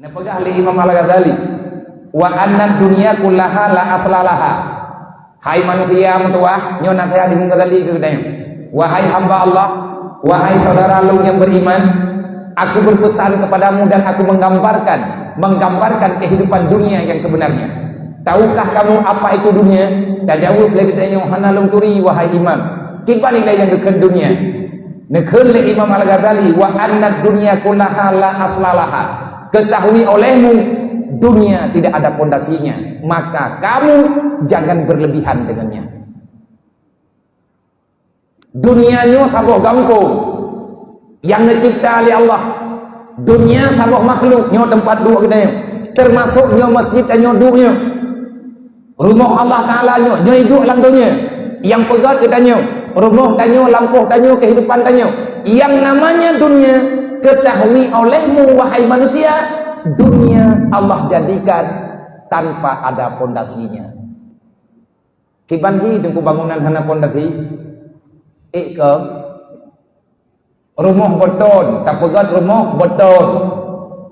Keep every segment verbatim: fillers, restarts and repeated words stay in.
Neupeugah lé Imam Al-Ghazali, "Wa annad dunya kullaha la asla laha." Hai manusia meutuwah, nyoe naseuhat Imam Ghazali keu geutanyoe. Wahai hamba Allah, wahai saudara lôn nyang beriman, aku berpesan kepadamu dan aku menggambarkan, menggambarkan kehidupan dunia yang sebenarnya. Tahukah kamu apa itu dunia? Tajaweueb lé geutanyoe, "Hana lôn turi, wahai Imam." Kiban ilée nyang geukheun dunia? Neukheun lé Imam Al-Ghazali, "Wa annad dunya kullaha la asla laha." Ketahui olehmu, dunia tidak ada pondasinya, maka kamu jangan berlebihan dengannya. Dunia nyoe saboh gampông nyang neucipta lé Allah. Dunia saboh makhluk, nyoe teumpat duek geutanyoe. Teumasok nyoe masjid tanyoe duek nyoe. Rumoh Allah Taala nyoe, nyoe iduek lam donya. Nyang peugét geutanyoe, rumoh tanyoe, lampôh tanyoe, kehidupan tanyoe. Yang namanya dunia, ketahui olehmu, wahai manusia, dunia Allah jadikan tanpa ada pondasinya. Kiban hi Teungku bangunan hana pondasi? Ék keu? Rumoh beton, tapeugét rumoh beton.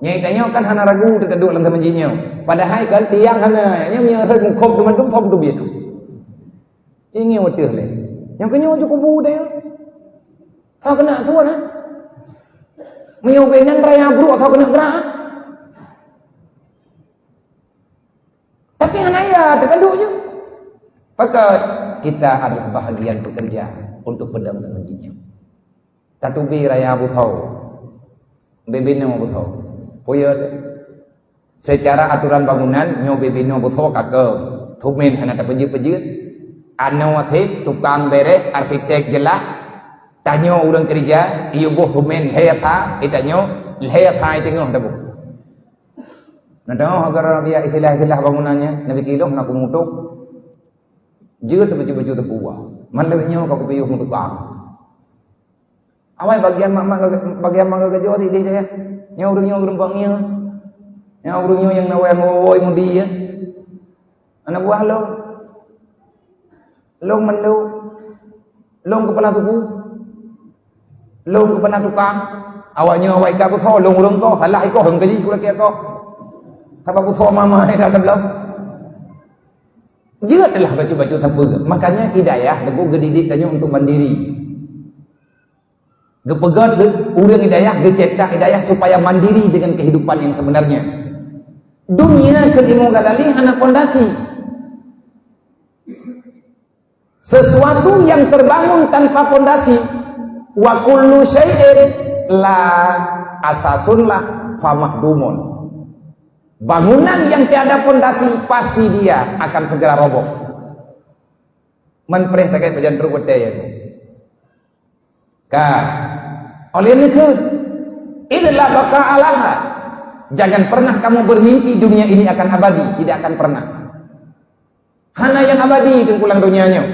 Nyang tanyoe kan hana ragu teuduek lam teumpat jih nyoe. Padahai kan tiang hana, nyan meunyoe rhot meukhop teuma dum thom teubiet. Ingi wateuh lé. Nyang keunyoe cukup bu deh. Tho keuneuk tuan, ha? Meunyoe ubé nan raya brok tho keuneuk grah. Tapi hana ya, teuka duek je. Pakat kita adalah bahagian pekerja untuk pedang dan jinnya. Tateubi raya beusoe. Bibinoe beusoe. Peue ya? Secara aturan bangunan, nyoe bibinoe beusoe ka keu. Thumen hana tapeujeuet-peujeuet. Anoe thép, tukang bereh, arsitek jeulaih. Tanyoe ureuëng keurija, iyuboh thumen lhée tha, itanyoe lhée tha i teungoh taboh. Nah, teuh agar biya istilah-istilah bangunan nyan, Nabi Kilong nak kumutuk. Jeuet baju-baju teubuah. Man lewat nyoe ka kupiôh meutukang. Awai bagian mak-mak, bagian mak geugajoh di deh deh. Nyoe ureuëng nyoe geurumpok ngieng. Nyoe ureuëng nyoe nyang nawai ngowoi mudi ya. Anak buah lôn. Lôn mandum. Lôn keupeuna suku. Lôn keupeuna tukang. Awak nyoe awak ika beusoe, lôn ureuëng koh, salah ikoh, heueng keujih kulakée koh. Sabab beusoe mama hai dah teublom. Jeuet lah bacut-bacut sapeue. Makanya hidayah teupeu geudidik tanyoe untuk mandiri. Geupeugét geu-, ureuëng hidayah, geucetak hidayah supaya mandiri dengan kehidupan yang sebenarnya. Dunia keu Imam Ghazali hana pondasi. Sesuatu yang terbangun tanpa pondasi, wa kullu syai'in la asasun lah famahdumun. Bangunan yang tiada pondasi pasti dia akan segera roboh. Man preh takai pajan trok watée ya. Ka. Oleh nyan keuh, idla baqa alaha. Jangan pernah kamu bermimpi dunia ini akan abadi, tidak akan pernah. Hana nyang abadi teungku lam donya nyoe.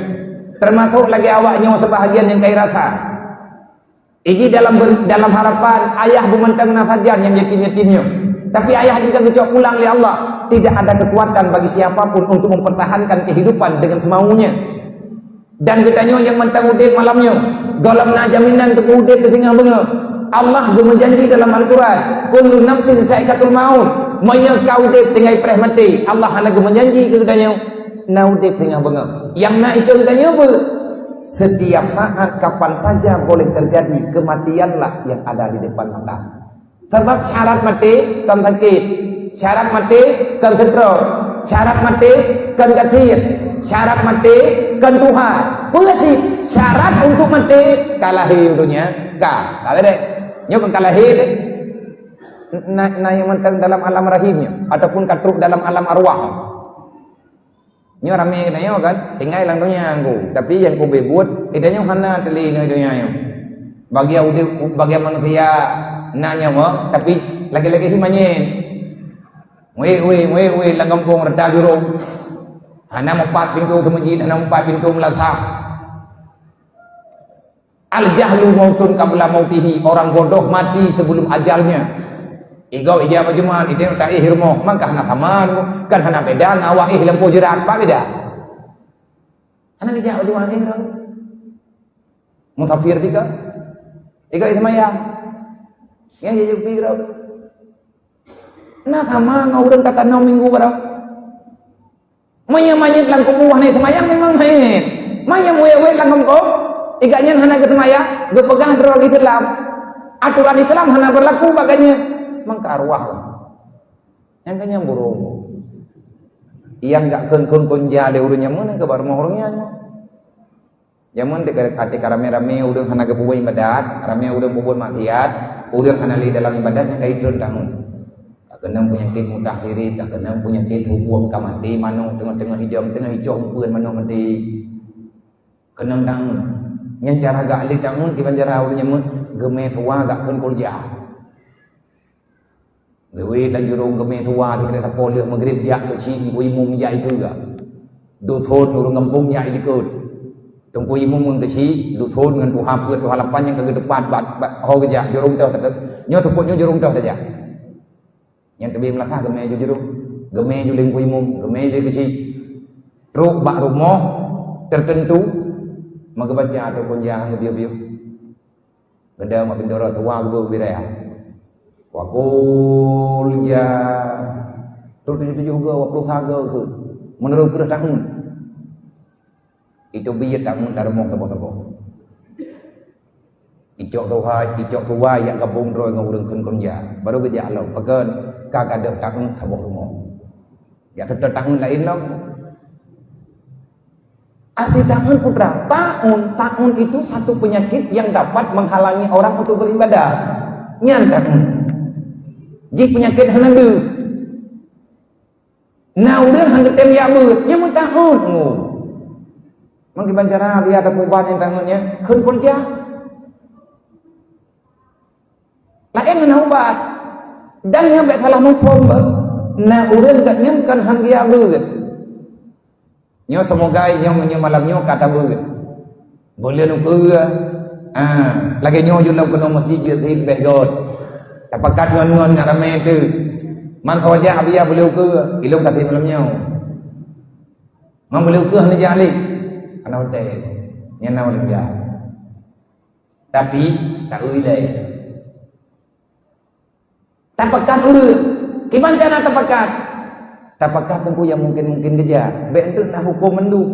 Teumasok lagée awak nyoe seubahagian nyang kai rasa. Iji dalam ber-, dalam harapan ayah beumantong na sajan nyang yatim-yatim nyoe. Tapi ayah jika geucok pulang lé Allah, tidak ada kekuatan bagi siapa pun untuk mempertahankan kehidupan dengan semaunya. Dan geutanyoe nyang mantong udeb malam nyoe, gohlom na jaminan teupeu udeb di singoh beungoh. Allah geumeujanji dalam Al-Quran, "Kullu nafsin za'iqatul maut." Meunyoe ka udeb tinggai preh maté, Allah hana geumeujanji keu geutanyoe na udeb singoh beungoh. Nyang na ikeue geutanyoe beu, setiap saat kapan saja boleh terjadi, kematianlah yang ada di depan mata. Sabab syarat maté kon sakét, syarat maté kon seutro, syarat maté kon gasien, syarat maté kon tuha. Peue cit syarat untuk maté? Ka lahé u donya, ka, ka beudeh. Nyoe kon ka lahé deh. Na, na nyang mantong dalam alam rahim nyoe, ataupun ka trok dalam alam arwah. Nyoe ramé geutanyoe kan, tinggai lam donya ngku. Tapi nyang kube buet, geutanyoe hana teulinoi donya nyoe. Bagi udeb, bagi manusia na nyawa, tapi lagée-lagée hi manyét. Weh, weh, weh, weh, lam gampông rata jurông. Hana meupat pintoe seumeujid, hana meupat pintoe meulasah. Al-jahlu mautun qabla mautihi, orang bodoh mati sebelum ajalnya. Igoe ija bak Jumat, itu tak ih rumoh, mangkah na sama, kan hana beda ngon awak ih lampu jerat, apa beda? Hana ija bak Jumat ih rumoh. Musafir pika. Igoe ih semayang. Yang jadi pira. Na sama ngon ureuëng tatanom minggu baroe. Meunyoe manyét lam kubu hana seumayang, memang manyét. Meunyoe muwét-wét lam gampông, iga nyan hana geuseumayang, geupeugah droe geuh Islam. Atoran Islam hana beurlaku bak gobnyan. Mangka arwah lah. Nyang ka nyang burung. Nyang gak kheun-kheun konja lé ureuëng nyan meunan keu bak rumoh ureuëng nyan. Jameun teuka, teuka ramé-ramé ureuëng hana geupeubuet ibadat, ramé ureuëng peubuet maksiat, ureuëng hana lé dalam ibadat nyang ka itreun tangon. Ka keunong peunyakét mutah sirip, ka keunong peunyakét huköm ka maté manok teungoh-teungoh ijong, teungoh ijong umpeuen manok maté. Keunong tangon. Nyan cara gak lé tangon kiban cara ureuëng nyan geumé suwa gak kheun kuljah. Geuwét lam jurông geumé suwa, sikira sapo lheueh Maghrib jak keu chik Teungku Imum jak ikeue gak. Duson ureuëng gampông jak ikeue. Teungku Imum ngon keuchik, duson ngon tuha peuet, tuha lapan nyang ka geuteupat bak, bak ho geujak jurông toh teuh. Nyoe seupôt nyoe jurông toh tajak. Nyang teubiet meulakah geumé ju jurông, geumé ju lé Teungku Imum, geumé ju keuchik. Trok bak rumoh teuteuntu, meugeubaca trok konja ngon biu-biu. Geuda mak bindoro tuwa geubeue wirai. Wa qul ja. Trok tujoh-tujoh go, wa ploh sa go keu. Meunurot kreueh tangon. Itu biet tangon lam rumoh saboh-saboh. Icok tuha, icok tuwa yak gabong droe ngon ureuëng kheun-kheun ja. Baru geujak lom. Pakon ka gadôh tangon saboh rumoh. Ya, seutôt tangon laén lom. Arti tangon, putra, tangon, tangon itu satu penyakit yang dapat menghalangi orang untuk beribadah. Nyan tangon. Jih penyakit hana deuh. Na ureuëng hana geutem jak beuet, nyan meutangon. Oh. Mangkiban cara biar ada perubahan yang tangon nyan, kheun kuljah. Laén ngon ubat. Dan nyang bék salah muphom beuh, na ureuëng geuh nyan kon han geujak beuet. Nyoe seumoga nyoe, nyoe malam nyoe ka tabeuet. Buleuen ukeue, ah, lagée nyoe jeuet lom keunoe meuseujid jeuet sihit bék göt. Tapakat ngon-ngon ngon ramé teuh. Man sawaja abiya buleuen ukeue, ilong ka sihit malam nyoe. Man buleuen ukeue hana jak lé. Hana hotel. Nyan na ureuëng jak. Tapi, taeu ilée. Tapakat ureuëng. Kiban cara tapakat? Tapakat teungku nyang mungkin-mungkin geujak. Bék enteuk na huköm mandum.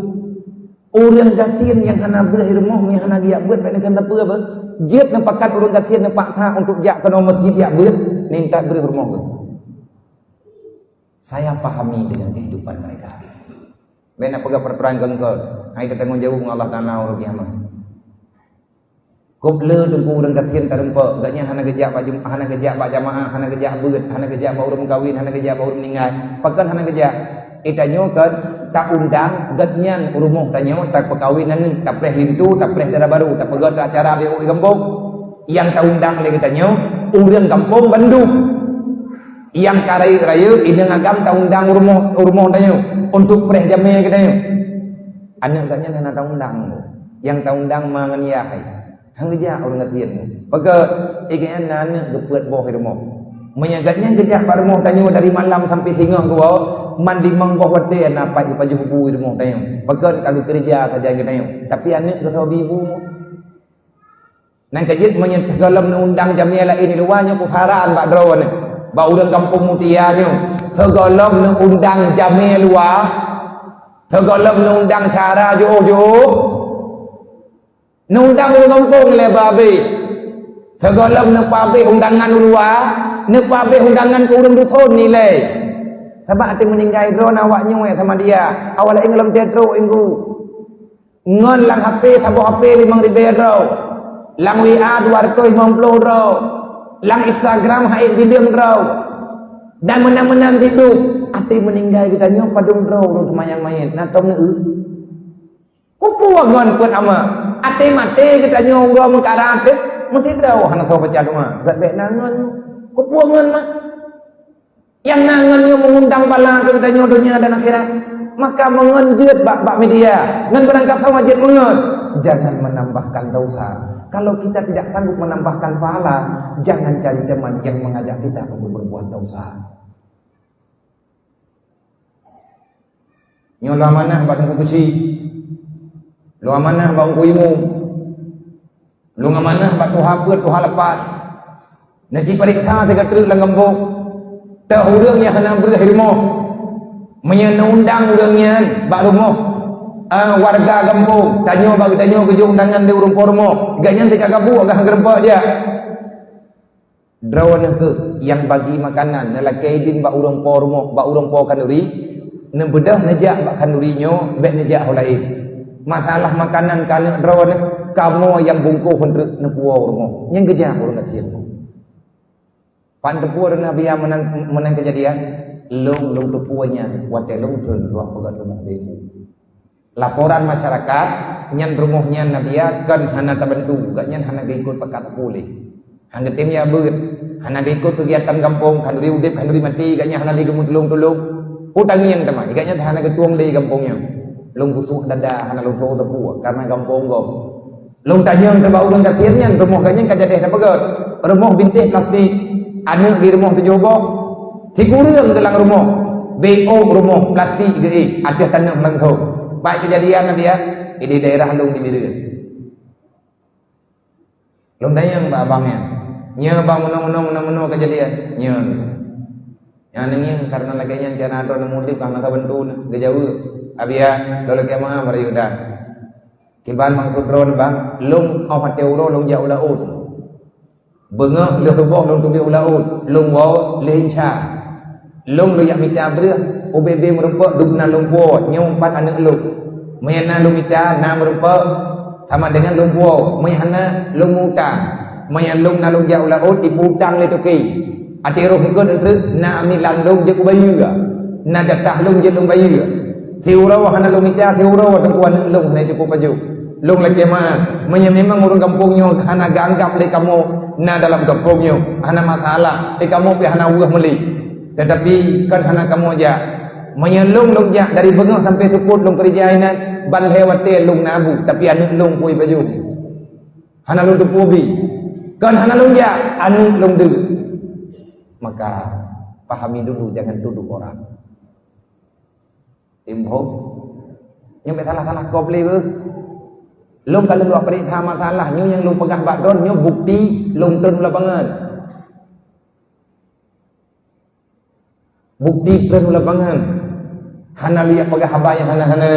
Ureuëng gasien nyang hana breueh rumoh, nyang hana geujak beuet, bék neukheun sapeue beuh. Jeuet neupakat ureuëng gasien neupaksa untuk jak keunoe meuseujid jak beuet, nintat breueh rumoh beuh. Saya pahami dengan kehidupan mereka. Bék na peugah peraturan keu engkau, hai teutanggong jaweueb ngon Allah Taala uroe kiamat. Kop le teungku ureuëng gasien tarumpok, gobnyan hana geujak bak jum-, hana geujak bak jamaah, hana geujak beuet, hana geujak bak ureuëng meukawen, hana geujak bak ureuëng meuninggai. Pakon hana geujak? Geutanyoe kon taundang gobnyan u rumoh tanyoe, tapeukawen aneuk, tapreh linto, tapreh dara barô, tapeugöt acara B O E gampông. Nyang taundang lé geutanyoe ureuëng gampông bandum. Nyang ka rayeuk-rayeuk, inong agam taundang u rumoh, u rumoh tanyoe untuk preh jamé geutanyoe. Aneuk gobnyan hana taundang. Nyang taundang ma ngon yah hai. Han geujak ureuëng gasien. Pakon? Gobnyan na aneuk geupeuet boh i rumoh. Meunyoe gobnyan geujak bak rumoh tanyoe dari malam sampai singoh geuwoe, man limong boh watée na pat geupajoh bu i rumoh tanyoe. Pakon? Ka geukeureuja sajan geutanyoe. Tapi aneuk geusoe bi bu. Nyan ka jeuet meunyoe sigohlom neuundang jamé laén di luwa nyoe, kusaran bak droeneuh, bak ureuëng gampông Mutia nyoe, sigohlom neuundang jamé luwa, sigohlom neuundang syara jiôh-jiôh, neuundang ureuëng gampông lé babeh. Sigohlom neupabeh undangan u luwa, neupabeh undangan keu ureuëng duson ilée. Sabab até meuninggai droeneuh awak nyoe sama dia, awak laén gohlom teutrok inggu. Ngon lam H P, saboh H P limong ribée droe. Lam W A dua ratus limong ploh droe. Lam Instagram hai bileueng droe. Dan meunan-meunan sidroe. Até meuninggai geutanyoe padum droe ureuëng seumayang manyét. Na tom neueu. Kupeue ngon peuet ama? Até maté geutanyoe uroe meukara teuh. Meusidroe hana soe baca doa. Gét bék na ngon. Kupeue ngon mah? Nyang na ngon nyoe meungundang bala keu geutanyoe donya dan akhirat. Maka meungon jeuet bak, bak media, ngon beurangkat sama jeuet meungon. Jangan menambahkan dosa. Kalau kita tidak sanggup menambahkan pahala, jangan cari teman yang mengajak kita untuk berbuat dosa. Nyoe lôn amanah bak Teungku Keuchik. Lôn amanah bak Teungku Imum. Lôn amanah bak tuha peuet, tuha lepas. Neuci pareksa sigoe treuk lam gampông. Teuh ureuëng nyang hana breueh rumoh. Meunyoe neuundang ureuëng nyan bak rumoh, ah, warga gampông, tanyoe bak geutanyoe geujok undangan lé ureuëng po rumoh, gobnyan teuka gabuek, gah geureumpok jak. Droeneuh kheueh nyang bagi makanan, neulakée idin bak ureuëng po rumoh, bak ureuëng po khanduri, neubeudôh neujak bak khanduri nyoe, bék neujak ho laén. Masalah makanan keu aneuk droeneuh, kamoe nyang bungkôh treuk neupuwoe rumoh. Nyan geujak ureuëng gasien. Pan teupeue Nabi meunan, meunan keujadian? Lôn, lôn teupeue nyan watée lôn treun luwah peugét rumoh B U. Laporan masyarakat, nyan rumoh nyan Nabi kon hana tabantu, gobnyan hana geuikot pakat teupeue lé. Han geutem ya beuet, hana geuikot keugiatan gampông, khanduri udeb, khanduri maté, gobnyan hana lé geumeutulông-tulông. Peue tangieng teuma, gobnyan hana geutueng lé gampông nyan. Lôn geusuh dada, hana lôn soe teupeue, kareuna gampông gob. Lôn tanyong teuh bak ureuëng gasien nyan, rumoh gobnyan ka jadeh tapeugét. Rumoh bintéh plastik, aneuk di rumoh tujoh boh, sikureueng geulang rumoh, B O rumoh plastik geuék ateueh tanoh langkông. Bak keujadian Nabi ya, di daerah lôn di Bireuen. Lôn tanyong bak abang nyan, "Nyoe bang meunoe-meunoe, meunoe-meunoe keujadian?" "Nyoe." Nyang neungieng kareuna lagée nyan cara droe neumudik hana sabantu geujaweub. "Abi ya, lôn lakée meu'ah bak rayeuk dan." "Kiban maksud droeneuh bang?" "Lôn 'oh watée uroe lôn jak u laôt. Beungoh lheueh suboh lôn teubiet u laôt, lôn woe lheueh insya. Lôn lôn jak mita breueh, ubé-bé meurumpok dum na lôn puwoe, nyoe pat aneuk lôn. Meunyo na lôn mita, na meurumpok, sama deungon lôn puwoe, meunyo hana, lôn meu-utang. Meunyo lôn na lôn jak u laôt, ipeu-utang lé toke. Até roh eungkôt treuk na amilan lôn jeuet kubayeue, na jatah lôn jeuet lôn bayeue. Siuroe hana lôn mita, siuroe teungku aneuk lôn hana jipeupajoh. Lôn lakée meu'ah, meunyoe memang ureuëng gampông nyoe hana geuanggab lé kamoe na dalam gampông nyoe, hana masalah, lé kamoe pih hana weueh meuli. Teutapi kon hana kamoe jak. Meunyoe lôn lôn jak dari beungoh sampoe seupôt lôn keurija inan, ban lhée watée lôn na bu, tapi aneuk lôn pui pajoh. Hana lôn teupeue bi. Kon hana lôn jak, aneuk lôn deuek." Maka, pahami dulu, jangan tuduh orang. Timbhong. Nyoe bék salah-salah kop lé beuh. Lôn ka lôn peuriksa masalah nyoe nyang lôn peugah bak droen nyoe bukti lôn treun u lapangan. Bukti treun u lapangan. Hana lôn jak peugah haba nyang hana-hana.